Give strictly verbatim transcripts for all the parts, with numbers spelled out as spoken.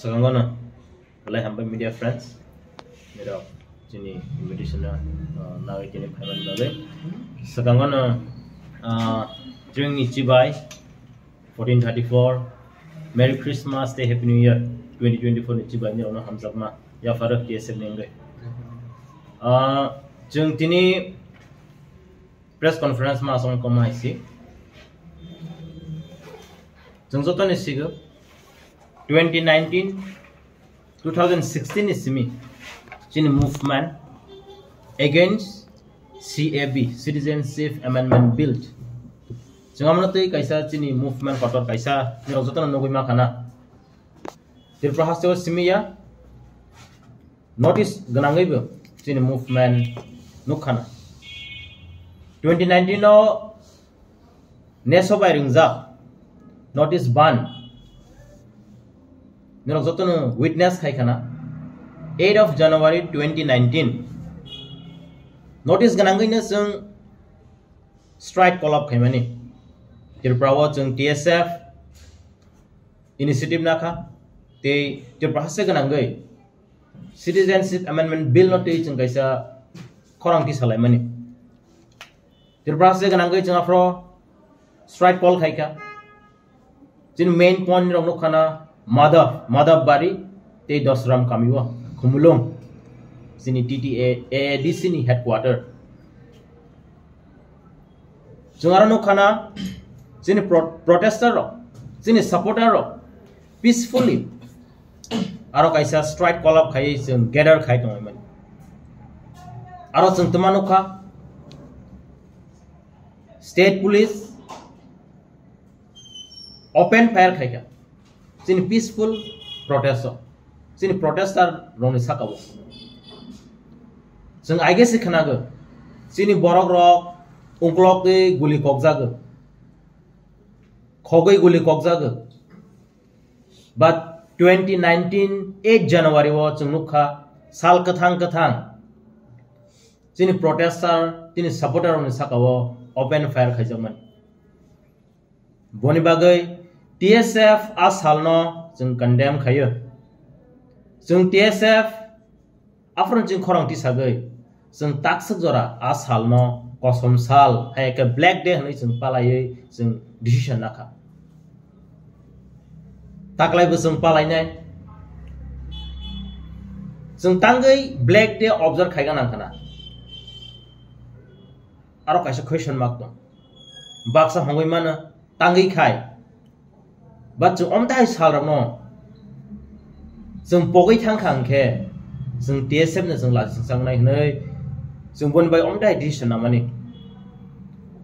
Swkango no, belai hambai media friends, nirok chini invitation no, uh, nagwi tini phaimani bagwi. Swkango no, uh, chwngni chibai fourteen thirty-four, Merry Christmas tei Happy New Year twenty twenty-four ni chibai nirokno hamjakma yapharo T S F ni wngwi. Uh, chwng tini press conference ma asong koma hai si. Chwng joto ni sigo twenty nineteen, two thousand sixteen ni simi chini movement against C A B, Citizenship Amendment Bill. Chwng amno twi kaisa chini movement kotor kaisa nirok joto no nugwi ma khana. Tripura haste o simi ya notice gwnangwi bo chini movement nukha na. Twenty nineteen o neso bai ringjak notice ban nirok joto no witness khai khana. Eight of January twenty nineteen notice gwnangwi no chwng strike call up khaimani. Tripura o chwng T S F initiative nakha tei Tripura haste gwnangwi Citizenship Amendment Bill no twi chwng kaisa khorang tisalaimani. Tripura haste gwnangwi chwng aphro strike call khaikha. Chini main point rok nukha na Madhav, Madhav Bari tei Dosram kami o Khumulwng chini T T A A D C ni headquarter. Chwng aro nukha na chini pro-, protester rok, chini supporter rok peacefully aro kaisa strike call up khai chwng gather khai tongmani. Aro chwng tuma nukha state police open fire khaikha chini peaceful protest o, chini protester rokni saka o. Chwng aige se khwnago chini borok rok ungklok tei guli kokjago, khogwi guli kokjago. But twenty nineteen eight January o chwng nukha sal kwthang kwthang chini protester, chini supporter rokni saka o open fire khaijakmani. Boni bagwi T S F a salno chwng condemn khaio. Chwng T S F aphuru chwng khorang tisagwi chwng takswk jora a salno kosom sal, hai khe Black Day hwnwi chwng palaiwi chwng decision nakha. Taklaibo chwng palainai. Chwng tangwi Black Day observe khaiga nangkhana. Aro kaisa question mark tong. Baksa hongwi mano, tangwi khai. But chwng omtai salrokno chwng pogwi thangkha hwnkhe chwng T S F no chwng lachi swngchangnai hwnwi chwng boni bai omtai decision namani.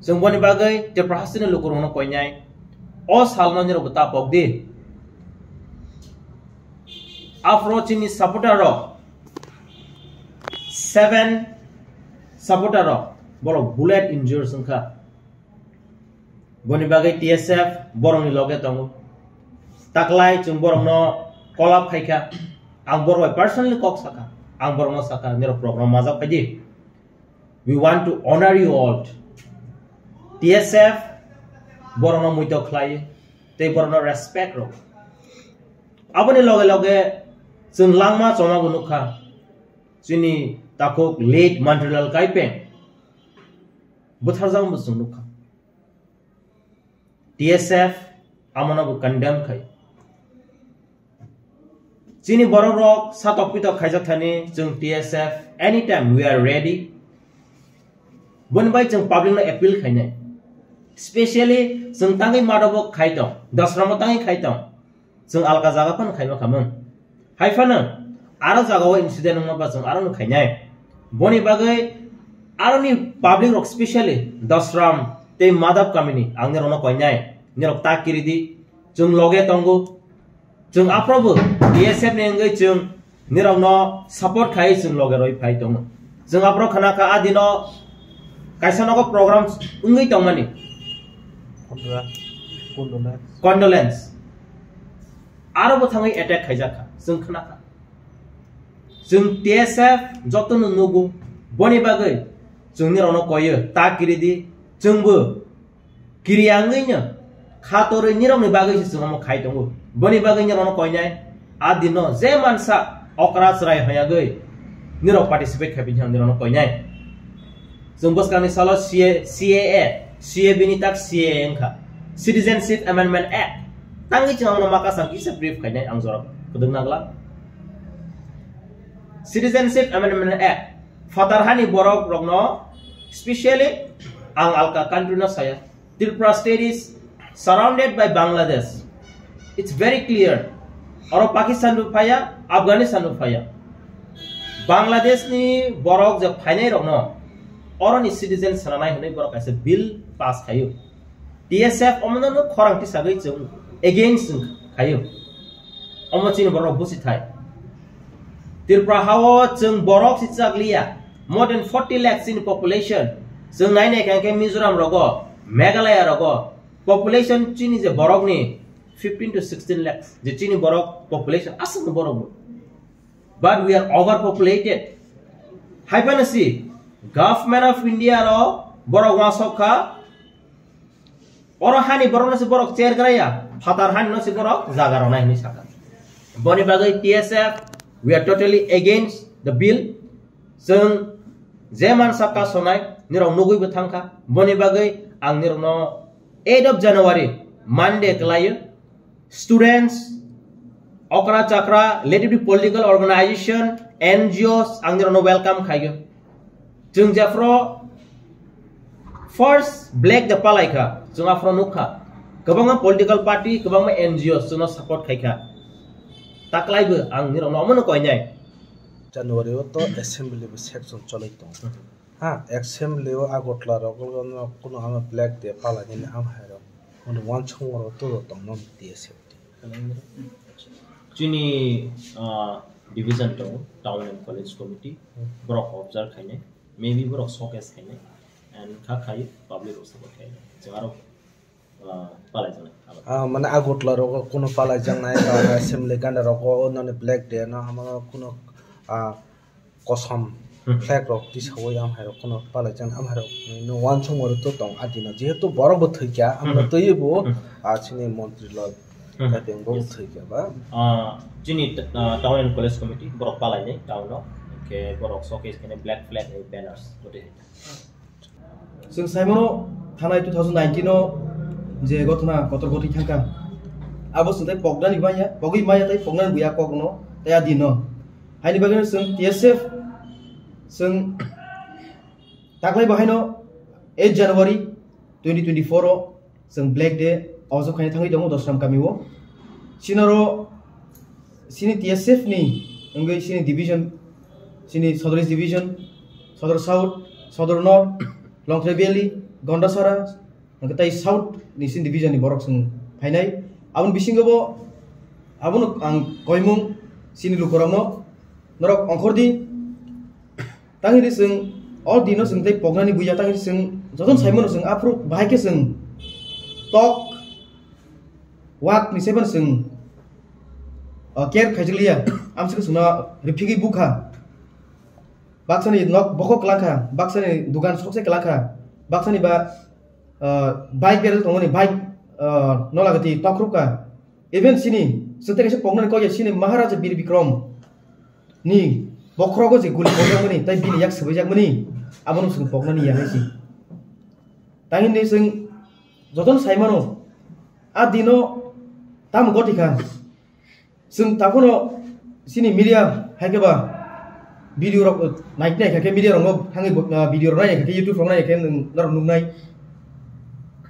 Chwng boni bagwi Tripura hasteni lukurokno koinai, o salno nirokbo ta pokdi. Aphro chini supporter rok, seven supporter rok borok bullet injured wngkha. Boni bagwi T S F borokni loge tongo. Taklai chwng borokno call up khaikha. Ang borok bai personally kok sakha. Ang borokno sakha, nirok program majak phaidi. We want to honor you all. T S F borokno muito khlai tei borokno respect rw. Aboni loge loge chwng langma choma bo nukha. Chini takhuk late Mantrulal Kaipeng butharjak bo chwng nukha. T S F amono bo condemn khai. Chini borok rok satok pitok khaijak thani chwng T S F anytime we are ready. Boni bai chwng public no appeal khainai. Specially chwng tangwi Madhav bo khai tong, Dosram bo tangwi khai tong. Chwng alka jaga phano khaima khamung. Hai phano aro jagao incident wngma ba chwng aro no khainai. Boni bagwi aroni public rok specially Dosram tei Madhav kamini ang nirokno koinai. Nirok ta kiridi. Chwng loge tongo. Chwng aphrobo T S F ni wngwi chwng nirokno support khai chwng loge roi phai tongo. Chwng aphro khna kha adino kaisa nogo program wngwi tongmani. Condolence. Condolence. Aro bo thangwi attack khaijak kha, chwng khna kha. Chwng T S F jotono nugo, boni bagwi chwng nirokno koyo, ta kiridi, chwngbo kiriya wngwino khatorwi nirokni bagwi se chwng omo khai tongo. Boni bagwi nirokno koinai, A dino je mansa okra chwrai hoyagwi nirok participate khai bini nirokno koinai. Chwng bwskangni salo C A, C A A, C A B ni tak C A A wngkha. Citizenship Amendment Act. Tangwi chwng ano makasang kisa brief khainai ang jorok kwdwng nagla. Citizenship Amendment Act. Phatar hani borok rokno specially ang alka country no saya. Tripura state is surrounded by Bangladesh. It's very clear. Oro Pakistan bo phaya, Afghanistan bo phaya. Bangladesh ni borok je phainai rokno oroni citizen sananai hwnwi borok kaisa bill pass khaio. T S F omono no khorang tisagwi chwng against chwng khaio. Omo chini borok busi thai. Tripura hao chwng borok si chakliya. More than forty lakhs in population. Chwng nai nai kha khe Mizoram rogo, Meghalaya rogo, population chini je borok ni fifteen to sixteen lakhs. Je chini borok population aswk borok bo. But we are overpopulated. Hai phano si, Government of India ro borok wasok kha, oro hani borok no se borok cher graya, phatar hani no se borok jaga rwnai hinwi sakha. Boni bagwi T S F, we are totally against the bill. Chwng je mansa kasonai nirok nugwi bo thangkha. Boni bagwi ang nirokno eight of January, Monday kwlaio. Students, okra chakra, relatively political organization, N G Os, ang nirokno welcome khaio. Chwng jephru first black day palai kha, chwng aphru nuk kha. Kwbangma political party, kwbangma N G Os chwngno support khai kha. Taklaibo ang nirokno omono koinai. January o to assembly bo section cholai tongo. Ha, assembly o Agartala rok no kuno ama black day palai nini amhai rok. Ono uansukmung rok to tongno T S F. Chini, ah, division tongo, Town and College Committee, borok observe khainai, maybe borok showcase khainai, and kha khai public rok support khainai. Chwng aro, ah, palai janai. Ah, mane Agartala rogo kuno palai janai, ba assembly ganda rogo noni black day no hamo kuno, ah, kosom flag rok tisawi amhai rok kuno palai janai, amhai rok no uansukmung rok to tong adino, jehetu borok bo thwikha, amhai rok twiwi bo, ah, chini montri lal Kapeng bo thwikha ba. Ah, chini, ah, Town and College Committee borok palai nai town o, ke borok showcase khainai black flag and banners. Chwng saimano thanai two thousand nineteen o je gothona kotor gotwi thangkha. Abo chwng tei poknani maya, pogwi maya tei poknani buya kokno tei a dino. Haini bagwino chwng T S F chwng taklai bo haino eight January twenty twenty-four o chwng Black Day ojob khaina thangwi tongo Dosram kami o. Sinaro sini T S F ni wngwi sini division, sini Sodor East Division, Sodor South, Sodor North, Longtrai Valley, Gondasara, hwnkhe tei South ni sini division ni borok chwng phainai. Aboni bisingo bo abono ang koimung sini lukurokno norok ongkhordi. Tang hini chwng o dino chwng tei poknani buya, tang hini chwng jotono saimano chwng aphuru bahai khe chwng tok wak ni saiman chwng, o, care khaijak liya. Amswkhe chwngno riphigwi bukha. Baksani nok bokhok kwlangkha, baksani dugan sokse kwlangkha, baksani ba, o, bike berajak tongmani bike, o, nola gati tokrupkha. Even sini, chwng tei kaisa poknani kok ya sini Maharaja Bir Bikram ni bokhorogo je guli pokjakmani, tei bini yak swbaijakmani, abono chwng poknani ya hai si. Tangini chwng jotono saimano, a dino tamo goti kha. Chwng takhwno sini media hai khe ba video rok nai nai kha khe media rok no thangwi bo, ah, video rok nai kha khe YouTube rok nai khe nwng norok nuknai.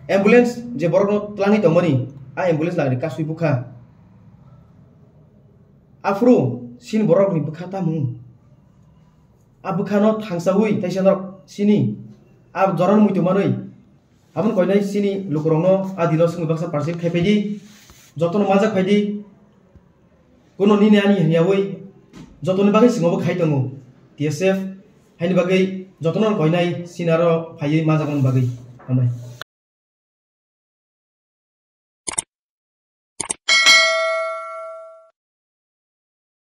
Ambulance je borok no twlangwi tongmani, a ambulance lagani kasui bukha. Aphuru sini borok ni bwkha tamo. A bwkha no thangsawi taisa norok sini a jora no muitu manwi. Aboni koinai sini lukurokno a dino swngwi baksa participate khai phaidi, jotono manjak phaidi, kuno nini ani hwnyawi jotoni bagwi chwngnobo khai tongo T S F, haini bagwi jotono koinai sini aro phaiwi manjakmani bagwi. Hambai.